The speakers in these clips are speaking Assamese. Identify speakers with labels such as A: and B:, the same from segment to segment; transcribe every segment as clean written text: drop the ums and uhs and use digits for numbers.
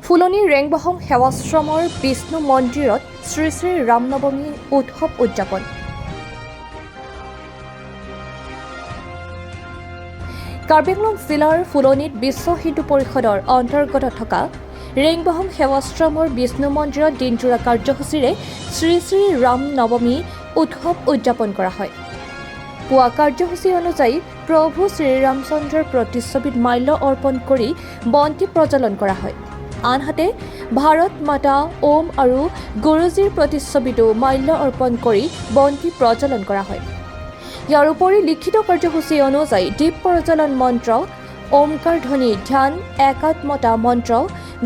A: ফুলনি ৰেংবহম সেৱাশ্ৰমৰ বিষ্ণু মন্দিৰত শ্ৰী শ্ৰী ৰামনৱমী উৎসৱ উদযাপন। কাৰ্বি আংলং জিলাৰ ফুলনিত বিশ্ব হিন্দু পৰিষদৰ অন্তৰ্গত থকা ৰেংবহম সেৱাশ্ৰমৰ বিষ্ণু মন্দিৰত দিনজোৰা কাৰ্যসূচীৰে শ্ৰী শ্ৰী ৰামনৱমী উৎসৱ উদযাপন কৰা হয়। পুৱা কাৰ্যসূচী অনুযায়ী প্ৰভু শ্ৰীৰামচন্দ্ৰৰ প্ৰতিচ্ছবিত মাল্য অৰ্পণ কৰি বন্তি প্ৰজ্বলন কৰা হয়। আনহাতে ভাৰত মাতা ওম আৰু গুৰুজীৰ প্ৰতিচ্ছবিতো মাল্য অৰ্পণ কৰি বন্তি প্ৰজ্বলন কৰা হয়। ইয়াৰ উপৰি লিখিত কাৰ্যসূচী অনুযায়ী দীপ প্ৰজ্বলন মন্ত্ৰ, ওমকাৰ ধ্বনি ধ্যান, একাত্মতা মন্ত্ৰ,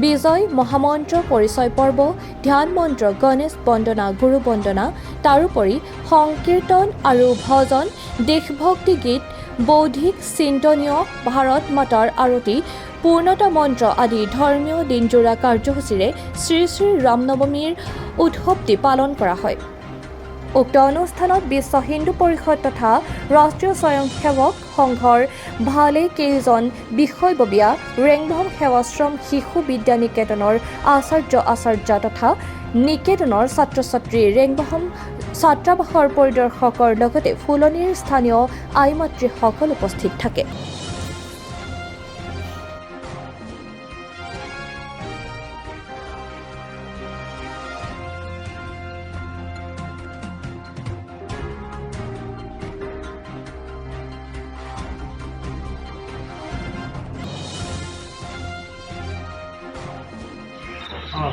A: বিজয় মহামন্ত্ৰ পৰিচয় পৰ্ব, ধ্যান মন্ত্ৰ, গণেশ বন্দনা, গুৰু বন্দনা, তাৰোপৰি সংকীৰ্তন আৰু ভজন, দেশভক্তি গীত, বৌদ্ধিক চিন্তনীয় ভাৰত মাতাৰ আৰতি, পূৰ্ণতা মন্ত্ৰ আদি ধৰ্মীয় দিনজোৰা কাৰ্যসূচীৰে শ্ৰী শ্ৰী ৰামনৱমীৰ উৎসৱটি পালন কৰা হয়। উক্ত অনুষ্ঠানত বিশ্ব হিন্দু পৰিষদ তথা ৰাষ্ট্ৰীয় স্বয়ংসেৱক সংঘৰ ভালে কেইজন বিষয়ববীয়া, ৰেংবহম সেৱাশ্ৰম শিশু বিদ্যা নিকেতনৰ আচাৰ্য আচাৰ্যা তথা নিকেতনৰ ছাত্ৰ ছাত্ৰী, ৰেংবহম ছাত্ৰাবাসৰ পৰিদৰ্শকৰ লগতে ফুলনিৰ স্থানীয় আই মাতৃসকল উপস্থিত থাকে।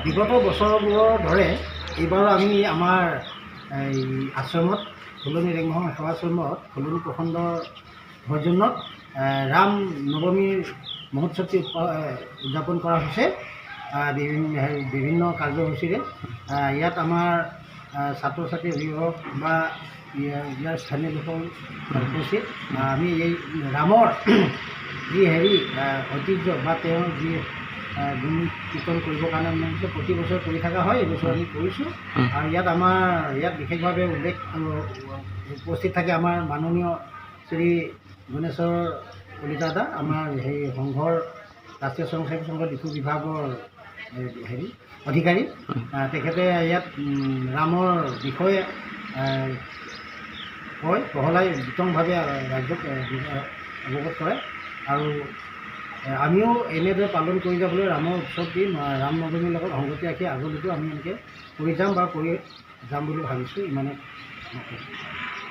B: বিগত বছৰবোৰৰ দৰে এইবাৰো আমি আমাৰ এই আশ্ৰমত ফুলনি ৰেংবহম সেৱাশ্ৰমত ফুলনি প্ৰখণ্ডৰ সৌজন্যত ৰাম নৱমীৰ মহোৎসৱটি উদযাপন কৰা হৈছে বিভিন্ন কাৰ্যসূচীৰে। ইয়াত আমাৰ ছাত্ৰ ছাত্ৰী, অভিভাৱক বা ইয়াৰ স্থানীয় লোকৰ উপস্থিত। আমি এই ৰামৰ যি হেৰি ঐতিহ্য বা তেওঁৰ যি গুণ কীৰ্তন কৰিবৰ কাৰণে আমি প্ৰতি বছৰে কৰি থকা হয়, এইবছৰ আমি কৰিছোঁ। আৰু ইয়াত আমাৰ ইয়াত বিশেষভাৱে উল্লেখ উপস্থিত থাকে আমাৰ মাননীয় শ্ৰী গণেশ্বৰ কলিতা দা, আমাৰ সেই সংঘৰ ৰাষ্ট্ৰীয় স্বয়ংসেৱক সংঘৰ ডিফু বিভাগৰ হেৰি অধিকাৰী। তেখেতে ইয়াত ৰামৰ বিষয়ে কয়, বহলাই বিতংভাৱে ৰাজ্যক অৱগত কৰে। আৰু আমিও এনেদৰে পালন কৰি যাবলৈ ৰামৰ উৎসৱটি ৰাম নৱমীৰ লগত সংগতি ৰাখি আগলৈকো আমি এনেকৈ কৰি যাম বা কৰি যাম বুলি ভাবিছোঁ। ইমানে।